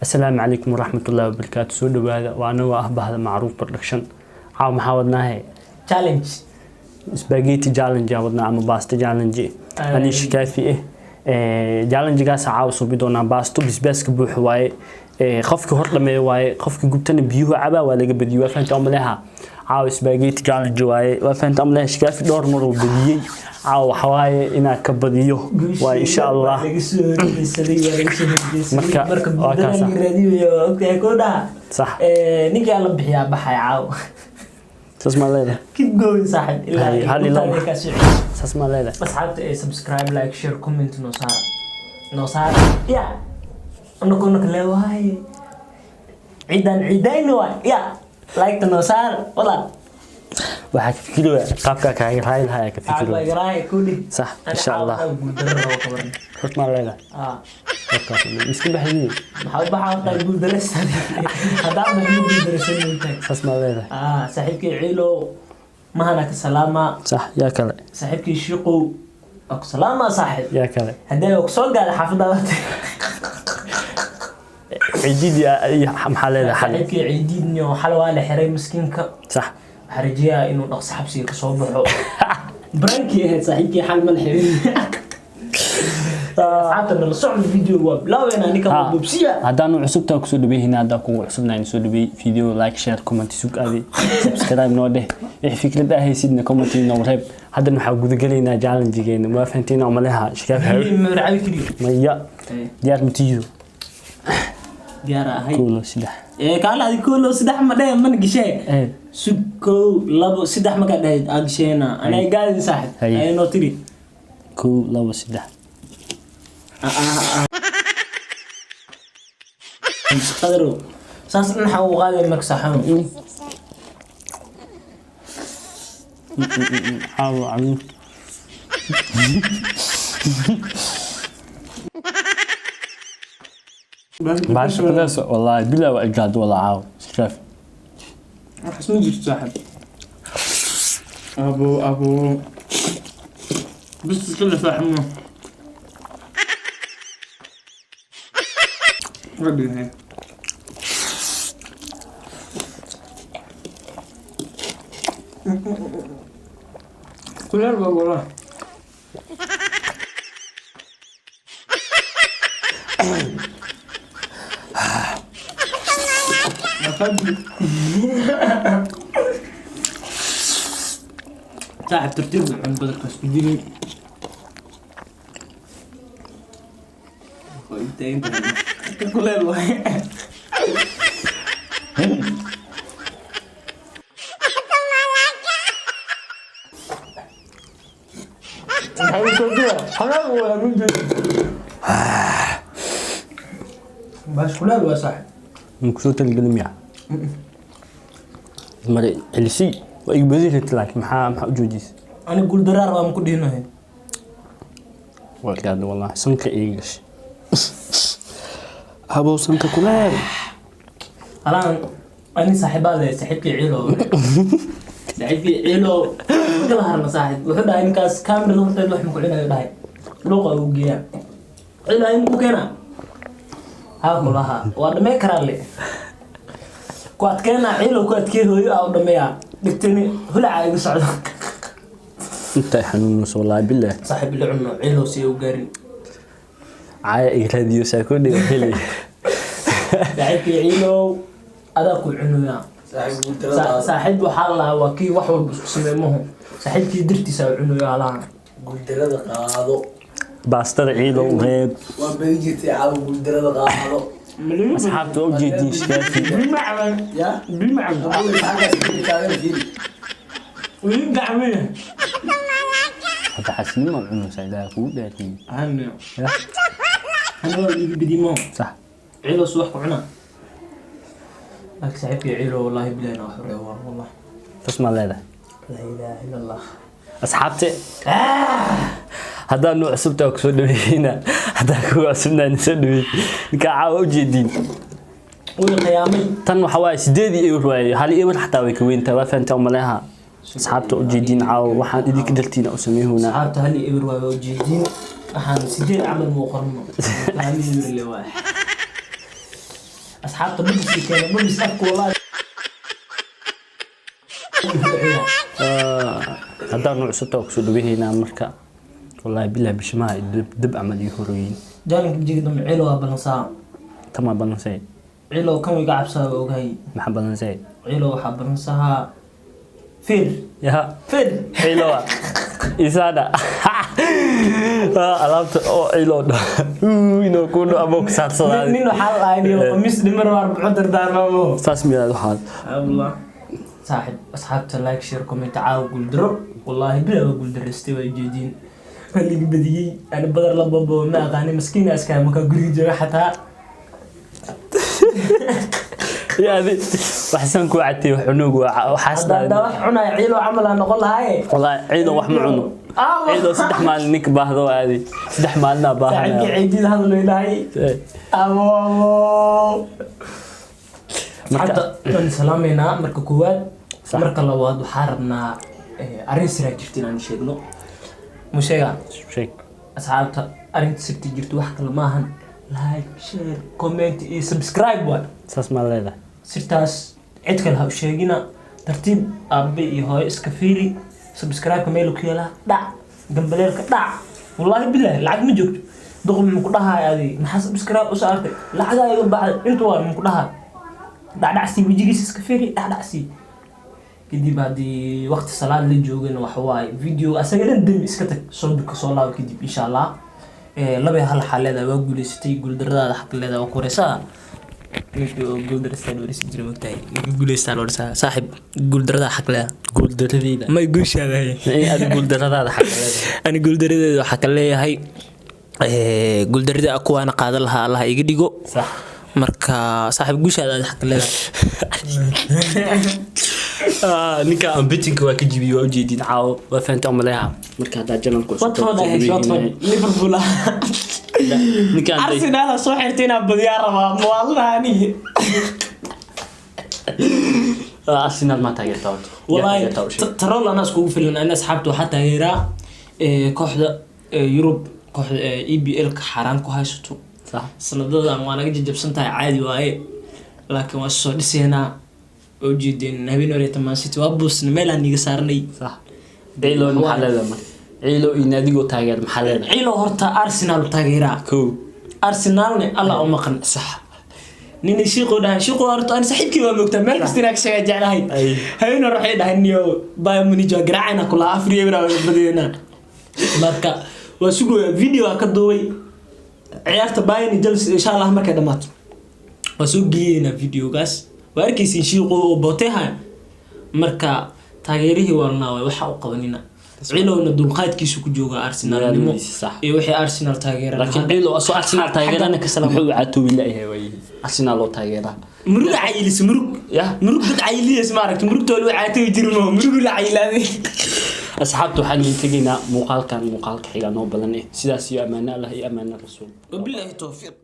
Asalaamu calaykum waraxmatullaahi wabarakaatu. Soo dhawaada, waa anagoo ah bahda Macruuf Production. Caaw maxaa wadnaahe? Challenge. Spaghetti challenge aan wadnaa ama baasto challenge, ani Shikaafi ah. Challengegaas caawa suubi doonaa. Baasto bisbaaska buuxo waaye. Qofka hor dhameeyo waaye, qofka gubtana biyuhu cabaa, waa laga badiyey. Waa fahanta amaleha? Caawa spaghetti challenge waaye, waa fahanta amaleha? Shikaafi dhowr mar uu badiyey, caawa waxa waaye inaa ka badiyo waa, insha Allah. Laga soo horjeesaday, waa laga soo horjeesaday. Marka, marka waa kaasa. gudaha raadiyo, ogtahay ko dhaha. Sax. Ninkii alla bixiyaa baxay caawa. Saas maa leedahay? Keep going, saaxib, ilaa Hay, hal ilaa intaada kaa soo celiso. Saas maa leedahay? Asxaabta ee subscribe, like, share, comment noo saara, noo saara ya. Unaka le waaye, ciidan ciidayni waay ya, like-ta noo saara walaal. Waxaa ka fikiri waaya qaabkaa kaaga raayi lahaa ayaa ka fikiri waaya. Garaay kuli. Sax, insha Allah. Guuldaro rabo kabaran. Hort maa leedahay? Ah. Hortaas iska baxdiye. Maxaa u baxaa horta? Guuldaraysan haddaa maxma guuldaraysan tahay. Saas maa leedahay? Ah, saaxiibkii Ciilow mahana ka salaama. Sax, yaa kale? Saaxiibkii Shiiqow waa ku salaama, saaxiib. Yaa kale? Haddii ku soo gaada xaafadaada. Ciididii maxaa leedahay xal? Saaxiibkii Ciidiidniyo xal waa la xiray miskiinka. Sax. Waxaa rajeeyaa inuu dhaqso xabsiga kasoo baxo. Prank-kii ahayd saaxiibkii, xal ma la xirin. Asxaabta nala socda, video waa bilaaweyna ninka waa bobsiya. Haddaanu cusubtaa kusoo dhaweyhina, haddaa kugu cusubnayn soo dhaweey video, like, share, comment, sug adi subscribe noo dheh. Wixii fikrad ah haysidna comment noo reeb. Haddana waxaa gudagelaynaa challengegeena. Waa fahantiin oo maleha, Shikaaf? Marcabi keliya. Maya, diyaar matiido? Diyaar ahay. Kow, labo, saddex. Ee kaala adi, kow, labo, saddex ma dheh, mana gishee. Sug, kow, labo, saddex markaa dhahayd aa gisheena anaa gaadin, saaxib. Haye. Ay noo tiri. Kow, labo, saddex. Qadarow saas dhinaca ugu qaaday marka, saaxiib. Caawa camiin. Bahasha kudaas, wallaahi bilaa waa igaad wala caawa, Shikaaf. Waxaas ma jirto, saaxib. Abo abo, bas iska le, saaxibno. Waa dhigahay. Kuleel baa walaa. Saaxib, tartiib u cun, badarkaas ku jirin. Waa inta kuleel waay. Baas kuleel waa, saaxib. Ma kusoo talagelin miya? Mare celisay, waa iga badi rabta, laakiin maxaa u joojisay? Ani guuldaraar waa ma ku dhihinahay. Waa gaadha wallahi, sanka iga gashay, habow, sanka kuleel. Halaan ani saaxiibaa le, saaxiibkii Ciilo, saaxiibkii Ciilo kala harna. Saaxiib wuxuu dhahay ninkaas kaamirada horteed wax ma ku cinayo, dhahay luuqa uu geeyaa Ciilo in ku keena haa kulaha waa dhamey karaa le ku adkeena Ciilo ku adkee hooyo aa u dhameeyaa dhigtani hulaca igu socdo. Intay xanuunayso, wallahi bilah. Saaxiib, ila cuno Ciilo si ay u gaarin. Caaya iga raadiyo saakoo dhiga heli. Saaxiibkii Ciilo adaa ku cunoyaa. Saaxiib waxaa la lahaa waa kii wax walba isku sameey maho, saaxiibkii dartiisa u cunoyaa laha. Guuldarada qaado. Baastada Ciidow reeb. Waa badi jirtay, caawa guuldarada qaado. Asxaabta waa ujeediin Shikaafi. Ya. Abuur xaggaas ka taagan, fiiri. Hadda xasinimo cunaysaa, Ilaaha kugu dhaariyey. Ya. Bidimo. Sax. Ciilo subax ku cunaa, laakiin saaxiibkii Ciilo wallahi bilahi waa xorey waa wallah. Tas maa leedahay? Laa ilaaha illa Allah. Asxaabte, haddaa noo cusubtaa kusoo dhaweeyeyna, haddaa kugu cusubnaa soo dhaweey. Ninkaa caawa ujeediin. Way qiyaamay. Tan waxa waaye 8-0 waaye, 1-0 xataa way ka weyntaa. Waa fahantaa umaleha? Asxaabta ujeediin, caawa waxaan idinka dartiina u sameeyhoonaa. Asxaabta, 1-0 waa ujeediin, waxaan 8 camal muu qorno, 1-0 le waay. Asxaabta babis keena, babis afku wallahi. Haddaan nuucsato waa kusoo dhawaheynaa. Marka wallaahi bilah bishimaha dib dib camal ii horoyin. Jaalinka jiga dambe ciilo waa balansaa. Tamaa balansay. Ciilo kan wiga cabsaa waa ogahay. Maxaa balansay? Ciilo waxaa balansahaa fir. Ya. Fir. Ciilowa isaada alaabta oo ciilo dha inuu ku dho ama ku saarsadaa. Nin waxaa la dhahay niyo qamis dhimar waa arbaco dardaarmamo. Saas miyaad waxaad? Allah saaxib, asxaabta, like, share, comment. Caawa guuldaro wallaahi bilaa waa guuldaraystay, waa ujeediin, waa liga badiyey. Ani badar la bambo ma aqaani, maskiin askaa markaa guriga jooga xataa. Yaadi waxsan ku catay wax cunugu waxaas. Hadda wax cunaya ciilo camal aan noqon lahaaye. Wallaahi ciido wax ma cuno. Ciido 3 maalin ninka baahdo waa aadi 3 maalinaa saaxiibkii baahanaya. Ciidida hadal ilaahay abo abo. Marka Asxaabta waan salaameynaa marka koowaad. Sax. Marka labaad waxaa rabnaa arrin siraa jirta inaan sheegno mu sheega. Sheeg. Asxaabta, arrinta sirta jirta wax kale maahan, like, share, comment iyo subscribe waay. Saas maa leedahay? Sirtaas cid kale ha u sheegina, tartiib aabe iyo hooyo iska fiiri. Subscribe-ka meel ku yaalaa dhac, gambaleelka dhac. Wallaahi bilaahi lacag ma joogto. Duq muxuu ku dhahaay? Adi maxaa subscribe u saartay? Lacagaa iga baxday inta waa muxuu ku dhahaay? Dhacdhacsii wejigiisa iska fiiri, dhacdhacsii. Kadib haddii waqti salaad la joogana waxa waaye video asaga dhan demi, iska tag, soo duka, soo laabo kadib insha Allah. 2-1 xaa leedahay, waa guuleysatay. Guuldaradaada xaq leedahay, waa kureysaa. Ninkii oo guuldaristaa loo dhisi jiray, mogtahay, ninkii guuleystaa loo dhisaa. Saaxib, guuldarada xaq leedahay. Guuldaradeyda? May guushaada. In aad guuldaradaada xaq leedahay. Ani guuldaradeeda waxaa ka leeyahay guuldarada kuwaana qaadan lahaa Allah iga dhigo. Sax. Marka saaxiib, guushaada aad xaq leedahay. Ninka ambitinka waa ka jibiyey, waa ujeedin caawo, waa fahantay umaleeha. Marka haddaa channelka cusub Watford ay hayso, Watford, Liverpool, ninkaan Arsenal soo xirtay inaa badiyaa rabaa mawaalada anigi. Arsenal ma taageertaa horta? Yaa Wallahi taageertaa u sheeg. Tarol anaa iskugu filan. Ani asxaabta waxaa taageeraa kooxda Yurub, kooxda EPL ka xaaraan ku haysato. Sax. Sanadadan waa naga jajabsan tahay, caadi waaye, laakiin waa soo dhiseynaa. Oo ujeedeen habeen horeeta Man City waa buusna meelaan iga saarnay. Sax. Ciilo maxaa leedahay marka? Ciilo iyo naadigoo taageer maxaa leedahay? Ciilo horta Arsenal taageeraa. Kow. Arsenalne Allah u maqan. Sax. Nin shiiqu dhahay, shiiqu horta ani saaxiibkii waa moogtaa, meel kasta inaa ka sheegaa jeclahay. Ay. Habeen hore waxay dhahay niyo Bayern Munich waa garaacayna kula 4-0 waa badiyana. Marka waa sugaya, video waa ka duubay ciyaarta Bayern iyo Chelsea. Insha Allah markay dhamaato waa soo geliyeynaa videogaas, waa arkaysiin shiiqu oo booteha. Marka taageerihii waalnaa waay waxa u qabanina. Cilowna dulqaadkiisu ku jooga Arsenalnimo. Magaaladiisa, sax. Iyo wixii Arsenal taageera. Laakiin ciilo asoo Arsenal taageerana Xagga ka salaam. muxuu caatoobi la'yahay waayihi Arsenal oo taageera? Murug cayilis, murug. Yah. Murug dad cayiliyas ma aragti, murugta waa lagu caatoobi jirin, ma murug la cayilaaday. Asxaabta waxaan idin tegaynaa muuqaalkan muuqaalka xiga noo badan sidaas iyo ammaano Allah iyo ammaano rasuul. Wabillahi tawfiiq.